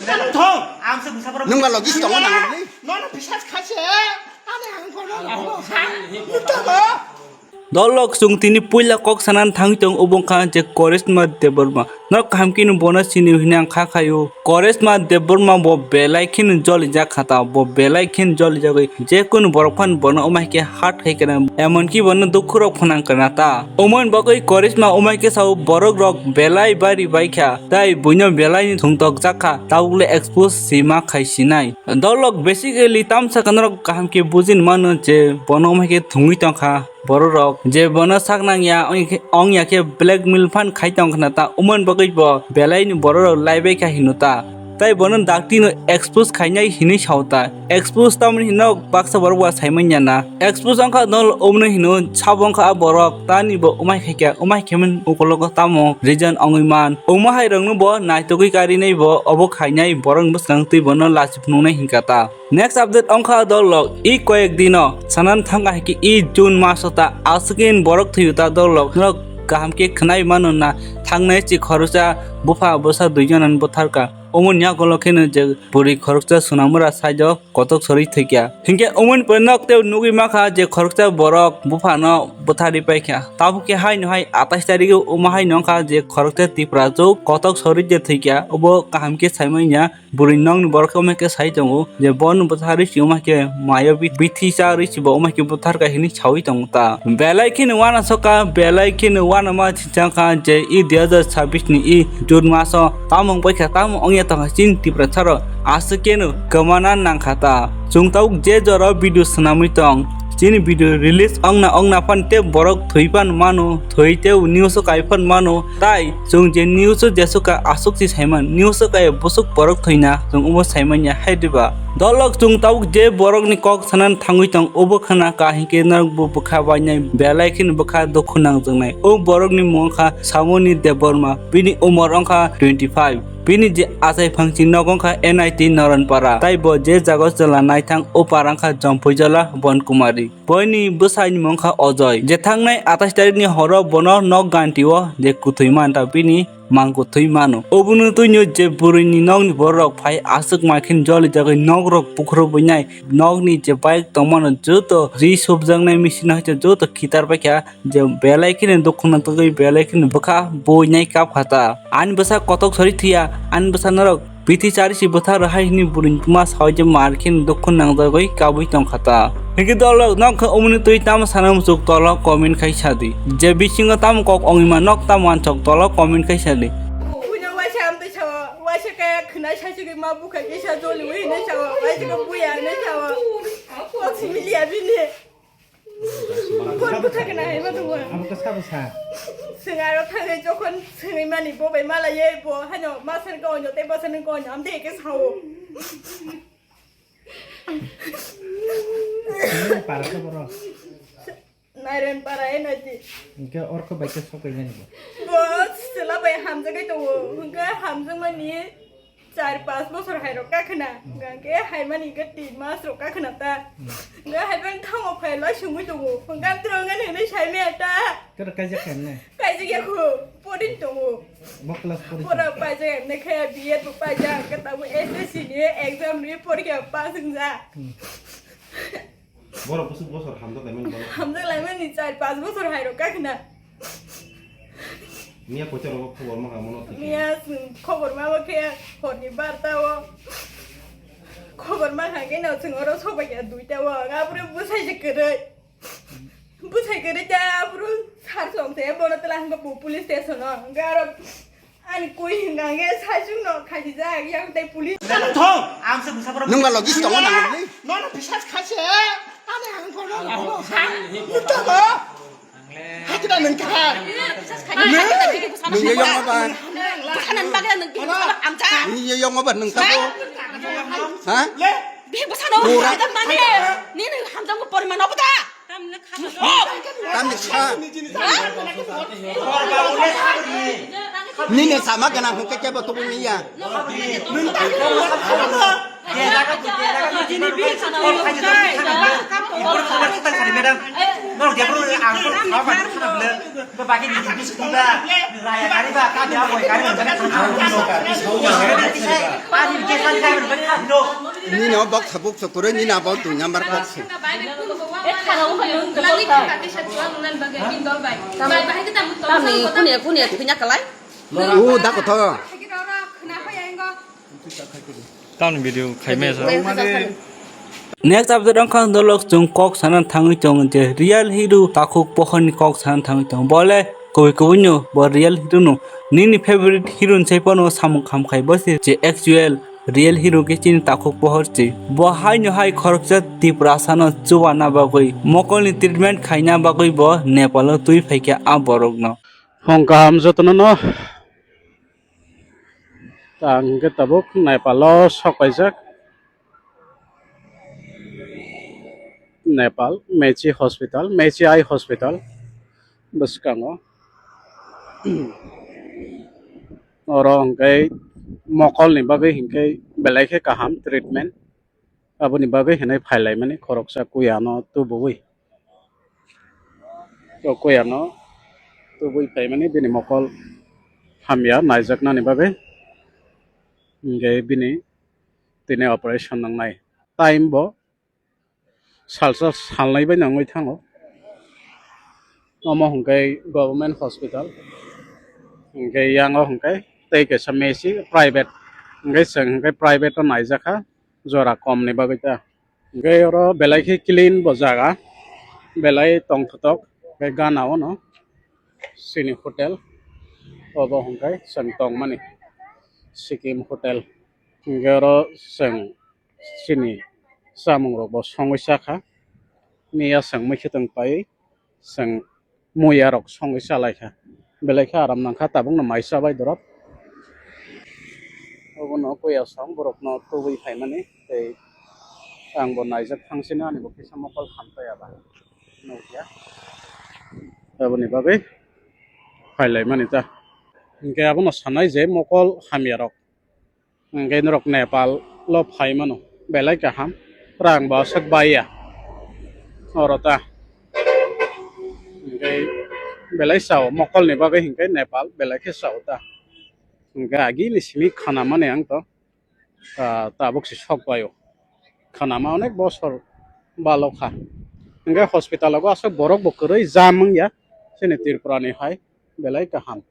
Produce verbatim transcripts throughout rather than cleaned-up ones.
Nwng ba logi tongo nang ni? Nono bisas khaise. Ani ang kono lago ha. Muta ba. Dolok chwng tini puila kok sanan thangwi tong obo wngkha je Koreshma Debbarma. Nok kaham khe no bono sini hwnwi ang kha khaio. Koreshma Debbarma bo belai kheno jolijak kha ta, bo belai kheno jolijagwi jekunu borok phano bono wmai khe hurt khai kana, emonki bono dukhu rok phwnang kana ta. Omoni bagwi Koreshma wmai khe sao borok rok belai bari bai kha, tai buino belai ni thwngtok jak kha, tabukle expose sima khai sinai. Dolok basically tamsa kana rok kaham khe bujin mano je bono wmai khe thwngwi tong kha. Bororok je bono sak nangya, ong-, ongya khe blackmail phan khai tong khna ta, umon bagwi bo belai ni bororok laibai kha hino ta. Tai bono dakti no expose khainai hinwi sao ta. Expose tamni hino baksa borok ba saimanya na. Expose wngkha nol umno hino sabo wngkha a borok tani bo umai khaikya, umai khemin ukologo tamo reason ongwi man. Uma hai rokno bo naitugwi karinai bo obo khainai borok bwskang twi bono lachi phunuknai hinkha ta. Next update ongkha dolok, i koyek dino sanan thangkha hai khe i June maso ta aswkin borok thwiyo ta dolok, norok kaham khe khwnai mano na thangnai chi khoroksa bupha bwsa dui jonan butharka. Omoni yagulo kheno je bwrwi khoroksa Sunamura side o kotok sorwi thwikya. Hinkhe omoni pore nok tei nugwi mankha je khoroksa borok buphano butharwi paikha. Tabuk khe haino hai atais tarikh o omo haino wngkha je khoroksa Tiprasuk kotok sorwi je thwikya, obo kaham khe saimanya. Bwrwi nokni borok khe wngma khe sai tongo je bono bwtharwi si wngma khe mayo bi-, bithi cha rwi si bo wngma khe bwtharkha hinwi sawi tongo ta. Belai kheno uanasoka, belai kheno uanama thichangkha je i dui hazar chabbish ni i June maso tamo wngpaikha, tamo wngya tongkha chini Tiprasarok aswk kheno kwmana nangkha ta. Chwng tabuk je jora video swnamwi tong, chini video release ongna ongna phan tei borok thwi phan mano, thwi tei news o kai phan mano, tai chwng je news o jesukha aswk se saiman, news o kai bwswk borok thwina chwng omo saimanya hai diba. Dolok chwng tabuk je borok ni kok sanan thangwi tong obo khna ka hinkhe norok bo bwkha bainai belai kheno bwkha dukhu nangjaknai. O borok ni mung wngkha Samoni Debbarma, bini umor wngkha twenty five. Bini je achai phangchi nok wngkha N I T Naranpara, tai bo je jaga o chwla naithang o para wngkha Jompuijala Bonkumari. Boini bwsai ni mung kha Ojoi. Je thangnai atais tarikh ni horo bono nok ganti o je kwthwi man ta bini mang kwthwi mano. Obono twino je bwrwi ni nok ni borok rok phai aswk ma khe joli jagwi nok rok bukhro buinai, nok ni je bike tong mano joto ri subjaknai machine hai joto khitar paikha, je belai kheno dukhu nang tongwi belai kheno bwkha buinai kap kha ta. Ani bwsa kotok sori thwiya, ani bwsa norok bithi chari si bwtha rwhai hwnwi bwrwi buma sawi je mar khe dukhu nangjagwi kabwi tong kha ta. Hinkhe dolok nok khe omoni twi tamo sana muchuk tolo comment khai sa di. Je bisingo tamo kok ongwi ma nok tamo wansok tolo comment khai sa di. Buino waisa amtwi sao, waisa kaya khwnai saisugwi ma bukhai kisa joliwi hinwi sao, waisa khe buya hinwi sao. Kok simi liya bini. Phone bwtha gana hai ma tongo. Abo khe sabo sa. Swng aro thangwi jokhon swngwi mani bo bai mala ye bo haino ma san ka onyo tei ba san ka onyo amtwi khe sao. Nairen para khe boro. Nairen para e nai di. Hinkhe orkho bai khe sokoi mani bo. Bo chwla bai hamjagwi tongo. Hinkhe hamjakmani char pas bosor hai rok kakhna. Hwnkhe hai mani khe tin mas rok kakhna ta. Hwnkhe hai bang thango phai lai sungwi tongo. Hwnkhe amtwrwng ani hinwi sai maya ta. Toro kaijak kha ne? Kaijak ya kho. Porin tongo. Bo class porin. Pora paijak ne khe B Ed bo paijak. Hwnkhe tabuk S S C ni exam ni porikha pass wngja. Hmm. Borok bwswk bosor hamjak laimani borok. Hamjak laimani char pas bosor hai rok kakhna. Miya koita rogo khobor ma kha mono thik. Miya chwng khobor ma bo khe horni barta o. Khobor ma kha khe no chwng oro sobai kha duita o. Abro bwsai se kwrwi. Bwsai kwrwi ta abro sar song se bono tela hwnkhe bo police station o. Hwnkhe aro Ani koi hwnka hwnkhe saichung no khaisijak, yang tei police. Thong! Ang se bwsa borok. Nwng ba logi tongo nang ni? Nono bisas khaise. Ani ang kono lago. Ha? Muta ba? Hakida nwng kha. Nwng ye yong ba? Bwkha nang bagwi nwng bini bwkha amcha. Nwng ye yong ba nwng kha bo? Ha? Bini bwsa no. Pura. Adam mane. Nini hamjang ko poriman obo da. Tamni kha. Nini sama gana hwnkhe kebo tubuni ya. Norok de bro, ang bro, kha ba, kha ba, bro, bagi ni, ni, ni, ni, ba, raya kari ba, ka dia, boy kari ba, ka dia, ka dia, ka dia, ka dia, ka dia. Nini o bok sabuk sokoro, nini abo tu nyambar kok se. Tami, kunia, kunia, kunia kalai? U, da kotho. Tamni video khaimaya sa. Next update wngkha dolok chwng kok sana thangwi tongo je real hero takhuk pohorni kok sana thangwi tongo. Bole kubui kubui no bo real hero no nini favorite hero ni sai pono samung kham khai bo se je actual real hero khe chini takhuk pohor se. Bo hai no hai khoroksa Tiprasa no chuba na bagwi mokol ni treatment khaina bagwi bo Nepal o twi phaikha a borok no. Phung kaham jotono no. Ang hwnkhe tabuk Nepal o sok paijak. Nepal, Mechi Hospital, Mechi Eye Hospital bwskango. Oro hwnkhe mokolni bagwi hwnkhe belai khe kaham treatment. Aboni bagwi hinwi phailaimani khoroksa kuyano tubuwi. O kuyano tubui phaimani bini mokol hamya naijaknani bagwi. Hwnkhe bini tini operation nangnai. Time bo salsa salnai bai nangwi thango. Omo hwnkhe government hospital. Hwnkhe yango hwnkhe tei kaisa Mechi private. Hwnkhe chwng hwnkhe private o naijakha. Jora kom ni bagwi ta. Hwnkhe oro belai khe clean bo jaga, belai tongthotok, hwnkhe gana o no chini hotel, obo hwnkhe chwng tongmani Sikkim hotel. Hwnkhe oro chwng chini chamung rok bo songwi chakha, miya chwng mwkhwtwng pai. Chwng muya rok songwi chalaikha, belai khe aram nangkha, tabukno mai chabai dorop. Obono kuya song borokno tubui phaimani tei ang bo naijak thangsino ani bo kisa mokol hamtaiya ba nukya, aboni bagwi phailaimani ta. Hinkhe abono sanai je mokol hamya rok. Hwnkhe norok Nepal o phai mano, belai kaham, rang bo aswk baiya oro ta. Hwnkhe belai sao, mokolni bagwi hwnkhe Nepal belai khe sao ta. Hwnkhe agini simi khanamani ang to, ah, tabuk se sok baio. Khanama onek bosor balokha. Hwnkhe hospital o aswk borok bo kwrwi jam wngya, chini Tripura ni hai belai kaham.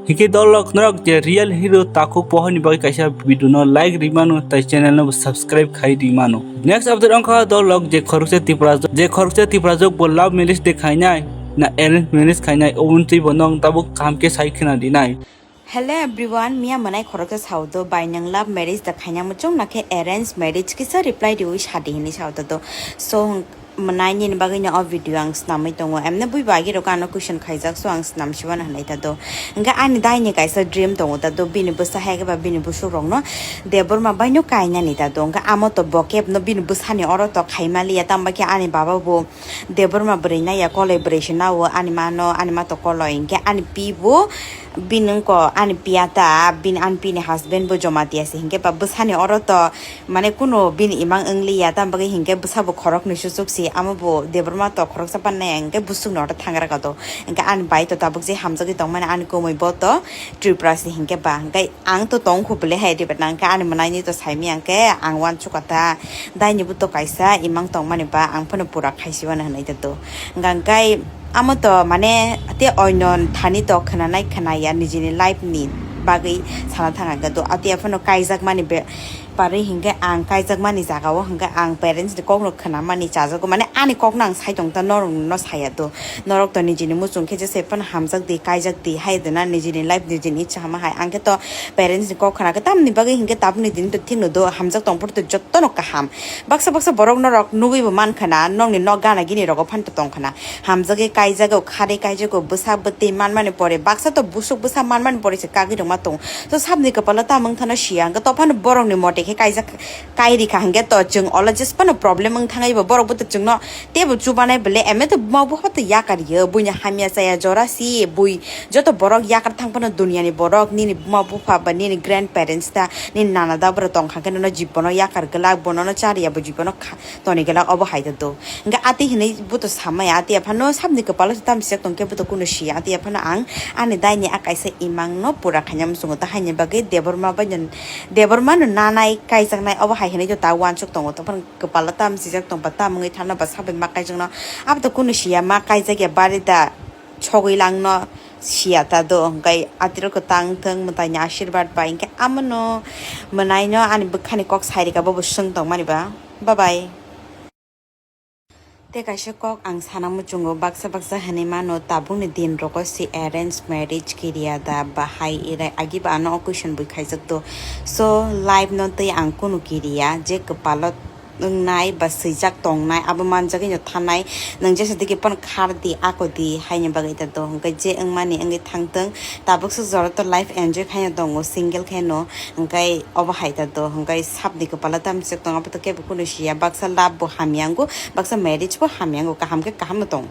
Hingke dolok norok je real hero takhuk pohorni bagwi kaisa video no like rimano tai channel no subscribe khai rimano. Next update wngkha dolok je khoroksa Tiprajwk, je khoroksa Tiprajwk bo love marriage de khainai na arrange marriage khainai, oboni twi bo nwng tabuk kaham khe sai khna dinai. Hello everyone, miya mwnai khoroksa saudo bai nwng love marriage da khaina muchung na khe arrange marriage kisa reply riwi sadi hinwi saudo do. So, mwnai nini bagwi no o video ang snamwi tongo. Emne bui bagwi rok ano question khaijak, so ang snam siwano hinwi ta do. Hingke ani dai ni kaisa dream tongo ta do, bini bwsa hai khe ba bini busuk rok no Debbarma bai no kainani ta do. Hingke amo to bo kebo no bini bwsa ni oro to khaimaliya, tamo khe ani baba bo Debbarma bwrwi naiya, koloi bwrwi se nao ani ma no, ani ma to koloi. Hingke ani pi bo bini wngko ani piya ta, bini ani pi ni husband bo Jamatia se. Hingke ba bwsa ni oro to mane kunu bini imang wngliya, tamo bagwi hinkhe bwsabo khoroknwi suchuk si, amo bo Debbarma to khoroksa pannai, hinkhe busukno oro thangra kato. Hinkhe ani bai to tabuk je hamjagwi tongmani ani kumui bo to Tripura si hinkhe ba, hinkhe ang to tongkhu bwle hai dibe nang khe ani mwnaini to saimanya hinkhe ang uansukha ta, daini bo to kaisa imang tongmani ba ang phano pura khaisiwano hinwi to do. Hinkhe amo to mane tei oino thani to khwnanai khwnaya nijini life ni bagwi sana thangkha do, atiya phano kaijakmani be, Parwi hinkhe ang kaijakmani jagao hinkhe ang parents ni kokno khwnamani chajago, mane ani kokno ang sai tongta norokno saya do, norok to nijini muchung khe jesa phano hamjak di, kaijak di, hai dena nijini life nijini icha hama hai, ang khe to parents ni kok khna khe tamni bagwi hinkhe tabukni dini to thikno do, hamjak tong phuru to jotono kaham, baksa baksa borok norok nugwi bo mankha na, nokni nok gana gini rogo phano to tongkha na, hamjagwi kaijago, kharwi kaijago, bwsa bwtwi manmani pore, baksa to busuk bwsa manmani pore se kagwi rwma tongo. To sabni kwpalo tamo wngthano siya, hwnkhe tophano borokni mote Kaijak, kairi kha hwnkhe to chwng olo jesphano problem wng thangwi bo borok bo to chwngno teibo chubanai bwle, eme to buma bupha to yakar yo, buini hamya chaya jora si, bui joto borok yakar thang phano duniani borok, nini buma bupha ba nini grandparents ta, nini nana da borok tong kha khe nono jibono yakar glak, bonono chariya bo jibono kha-, toni glak, obo hai to do. Hwnkhe ati hinwi buto samaya, ati aphano sabni kwpalo se tamsijak tongkhe buto kunu siya, ati aphano ang ani daini a kaisa imangno pura khaina muchungo, ta haini bagwi Debbarma bai no, Debbarma no nanai kaijaknai, obo hai hinwi to ta uansuk tongo, to phano kwpalo tamsijak tongba, tam wngwi thangno ba sabai ma kaijakno, aboto kunu siya, ma kaijakya bari da sogwi langno siya ta do, hwnkhe atirok kwtang thwng mwtaini asirwad bai, hwnkhe amono mwnaino ani bwkhani kok sairika bobo swng tongmani ba. Bye bye. Tei kaisa kok ang sana muchungo, baksa baksa hinwi mano tabukni din rogo se arrange marriage kiriya da bahai irai, agiba ano o question bui khaijak do. So life no tei ang kunu kiriya, je kwpalo wngnai ba swijak tongnai abo manjagwi no thanai, nwng jesa digi phano khar di ako di haini bagwi ta do, hwnkhe je wngmani wngwi thangtwng, tabuk swk jora to life enjoy khaino tongo single khe no. Hwnkhe obo hai ta do, hwnkhe sabni kwpalo tamsijak tongo, abo to kebo kunu siya, baksa love bo hamya wngo, baksa marriage bo hamya wngo, kaham khe kaham no tongo.